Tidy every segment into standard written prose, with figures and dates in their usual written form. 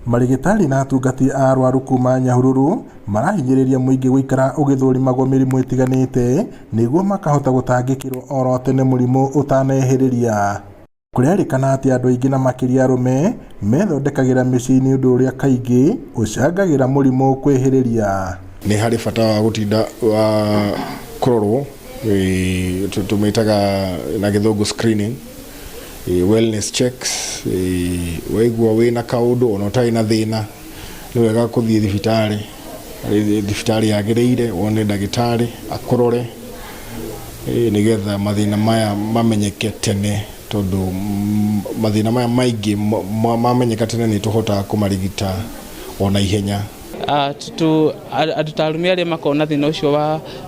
Marĩgĩtarĩ na atungati a arwaru kuma Nyahururu marahinyĩrĩria mũingĩ gũikara ũgĩthũrimagwo mĩrimũ ĩtiganĩte nĩguo makahota gũtangĩkĩrwo oro tene mũrimũ ũtanehĩrĩria. Kũrerĩkana atĩ andũ aingĩ na makĩria arũme methondekagĩra mĩciĩ-inĩ, ũndũ ũrĩa kaingĩ ũcangagĩra mũrimũ kwĩhĩrĩria. Nĩ harĩ bata wa gũtinda wa kũrorwo, tũmĩtaga na Gĩthũngũ screening, wellness checks. Waigua wĩna kaũndũ ona ũtarĩ na thĩna, nĩ wega kũthiĩ thibitarĩ, thibitarĩ yagĩrĩire, wone ndagĩtarĩ akũrore, nĩgetha mathĩna maya mamenyeke tene, tondũ mathĩna maya maingĩ mamenyeka tene nĩ tũhotaga kũmarigita ona ihenya. Andũ ta arũme arĩa makoragwo na thĩna ũcio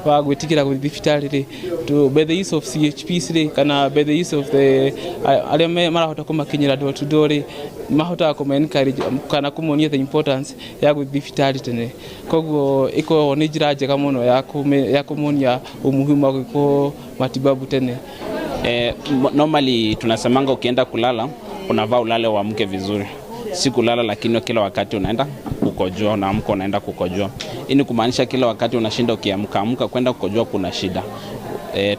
wa gwĩtigĩra gũthiĩ thibitarĩ rĩ, by the use of CHPs rĩ, kana by the use of the arĩa marahota kũmakinyĩra door to door rĩ, mahotaga kũma encourage kana kũmonia the importance ya gũthiĩ thibitarĩ tene. Koguo ĩkoragwo nĩ njĩra njega mũno ya kũmonia umuhimu wa gwĩkwo matibabu tene. Normally tunasemanga ukienda kulala unavaa ulale uamke vizuri, si kulala lakini kila wakati unaenda kukojoa, unaamka unaenda kukojoa. Hii ni kumaanisha kila wakati unashinda ukiamka amka kwenda kukojoa, kuna shida.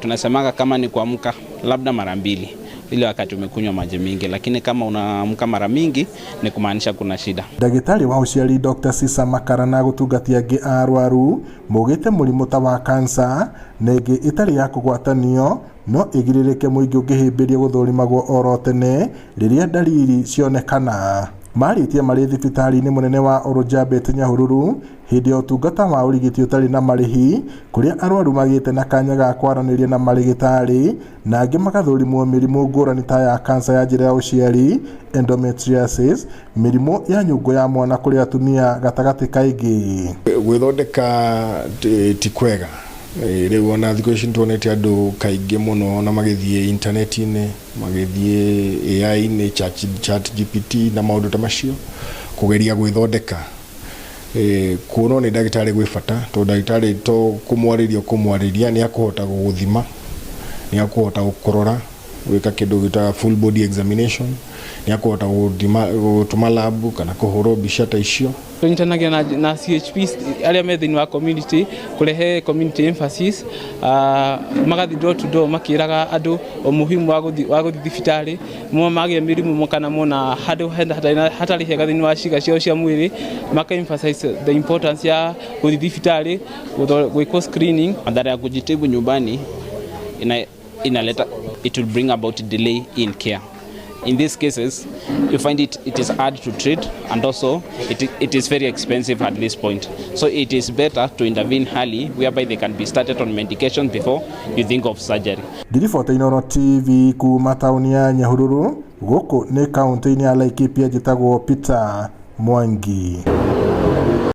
Tunasemanga kama ni kuamka labda mara mbili ile wakati umekunywa maji mingi, lakini kama unaamka mara mingi ni kumaanisha kuna shida. Ndagĩtarĩ wa ũciari Dr. Sisa Makara na gũtungatia angĩ a arwaru maugĩte mũrimũ ta wa kansa na ĩngĩ ĩtarĩ ya kũgwatanio no ĩgirĩrĩke mũingĩ ũngĩhĩmbĩria gũthũrimagwo oro tene rĩrĩa ndariri cionekana. Marĩtie marĩ thibitarĩ-inĩ mũnene wa Oljabet Nyahururu hĩndĩ ya ũtungata wa ũrigiti ũtarĩ na marĩhi, kũrĩa arwaru magĩte na kanya ga kwaranĩria na marĩgĩtarĩ na angĩ magathũrimwo mĩrimũ ngũrani ta ya kansa ya njĩra ya ũciari, endometriosis, mĩrimũ ya nyũngũ ya mwana kũrĩ atumia gatagatĩ ka ĩngĩ. Gwĩthondeka ti kwega. Rĩu ona thikũ ici nĩtuonete andũ kaingĩ mũno na magĩthiĩ intaneti-inĩ, magĩthiĩ AI-inĩ, Chat GPT na maũndũ ta macio kũgeria gwĩthondeka. Kuonwo nĩ ndagĩtarĩ gwĩ bata, tondũ ndagĩtarĩ to kũmwarĩria kũmwarĩria, nĩ akũhota gũgũthima, nĩ akũhota gũkũrora, gwĩka kĩndũ gĩtaga full body examination, nĩ akũhota gũtũma lab kana kũhũrwo mbica ta icio. Tũnyitanagĩra na CHPs arĩa me thĩinĩ wa community kũrehe community emphasis, magathiĩ door to door makĩraga andũ umuhimu wa gũthiĩ thibitarĩ mo magĩa mĩrimũ kana mona handũ hatarĩ hega thĩinĩ wa ciĩga ciao cia mwĩrĩ, maka emphasize the importance ya gũthiĩ thibitarĩ gwĩkwo screening. Madhara ya kujitibu nyumbani inaleta, it will bring about delay in care. In these cases, you find it is hard to treat and also it is very expensive at this point. So it is better to intervene early, whereby they can be started on medication before you think of surgery. Ngiribota Inooro TV kuma taũni ya Nyahururu, gũkũ nĩ kaũntĩ-inĩ ya Laikipia, njĩtagwo Peter Mwangi.